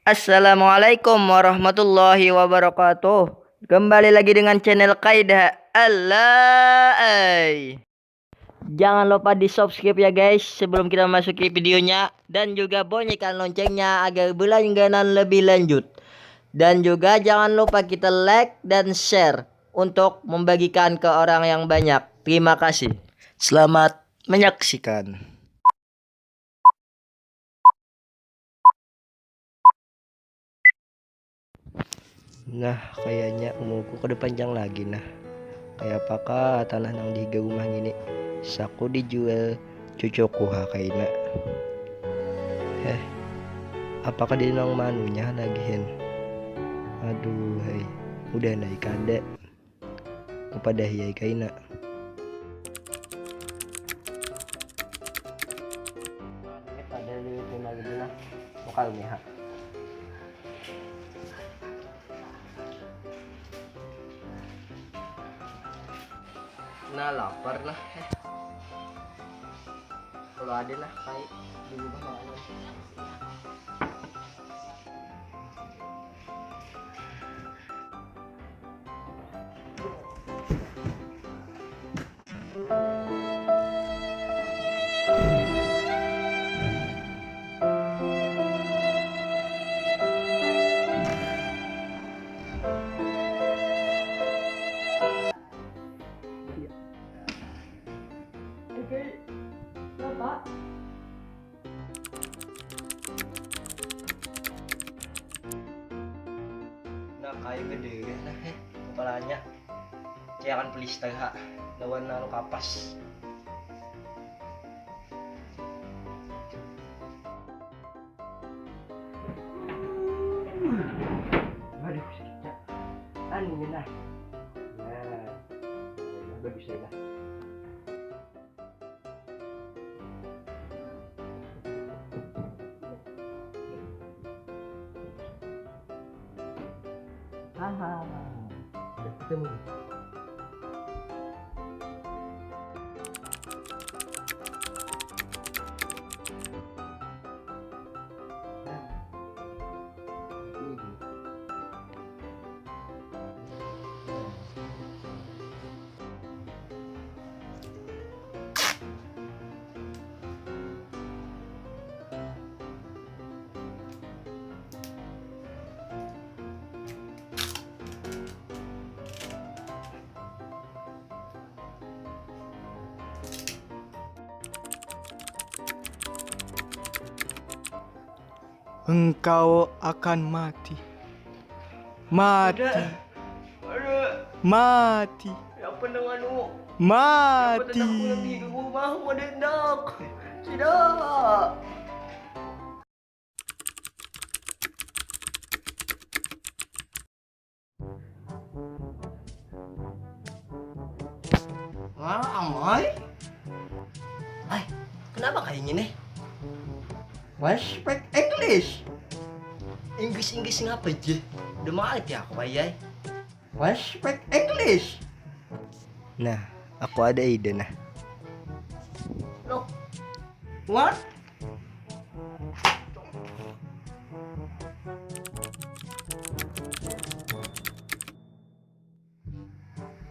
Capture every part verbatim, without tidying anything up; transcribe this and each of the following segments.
Assalamualaikum warahmatullahi wabarakatuh. Kembali lagi dengan channel Kaidah. Alai. Jangan lupa di subscribe ya guys sebelum kita memasuki videonya, dan juga bunyikan loncengnya agar berlangganan lebih lanjut. Dan juga jangan lupa kita like dan share untuk membagikan ke orang yang banyak. Terima kasih. Selamat menyaksikan. Nah, kayaknya umurku kada panjang lagi nah. Kayak apakah tanah nang di higa rumah ngini? Saku dijual cucuku ha kaina. Heh, apakah dia nang manunya lagi hen? Aduh hai, udah naik kada. Kepada hiai kaina. Ada di rumah gini nah, lokal nih ha. Nah, lapar nah. Eh. Kalau ada nah, kai di rumah makan. Oke, Bapak. Nah, kayu gede ya, nah, eh, kepalanya. Kayak akan pelis teh, ha. Lawan anu kapas. Waduh, sakitnya. Anu ini nah. Nah, bagus ya nah. Haha. Udah ketemu. Nah, ini gini. Engkau akan mati. Mati. Ada. Ada. Mati. Apa dengan nu? Mati. Apa tentang aku yang di rumah? Ada hendak. Tidak. Wah, amai. Ai, kenapa kayak gini? Why speak English? Inggris, Inggris ngapa je? Udah mati aku, ayai. Why speak English? Nah, aku ada ide nah. Loh, what?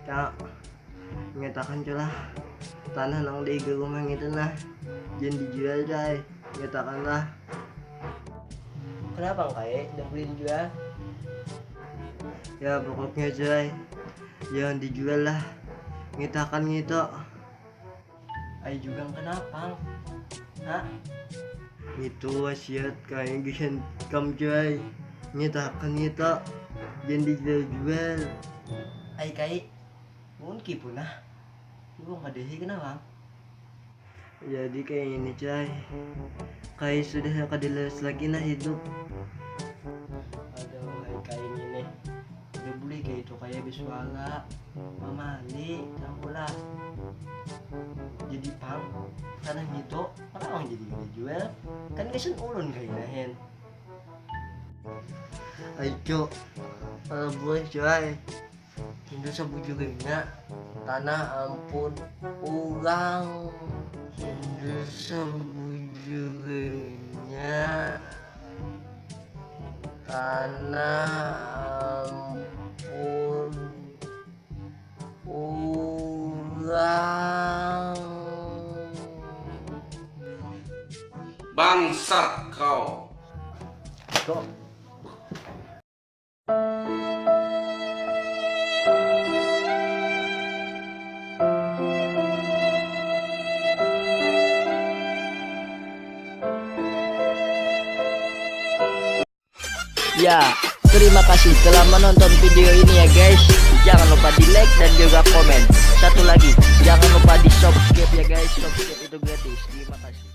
Cak, nyatakan culah tanah nang di rumah itu nah, jangan dijual cai, nyatakanlah. Kenapa kayak udah beli jual? Ya pokoknya cai, jangan dijual lah, nyatakan gitu. Ayo juga kenapa? Hah? Itu wasiat kayak gisan kam cuy. Nyatakan nyata. Jangan dijual-jual. Ai kai, mun kipu nah. Lu kada hi kenapa? Jadi kayak ini cuy. Kai sudah kada leres lagi nah hidup. Aduh, ai kai ini. Udah boleh kayak itu kayak bisuala. Mamali, kamu lah. Jadi pang, tanah mito, kenapa jadi dijual? Kan kasian ulun kayak nahen. Ayo, eh, buah cuy. Hindu sabujurnya, tanah ampun urang. Hindu sabujurnya. Karena ampun urang. Bangsat kau. Kok. Ya, terima kasih telah menonton video ini ya guys. Jangan lupa di like dan juga komen. Satu lagi, jangan lupa di subscribe ya guys. Subscribe itu gratis. Terima kasih.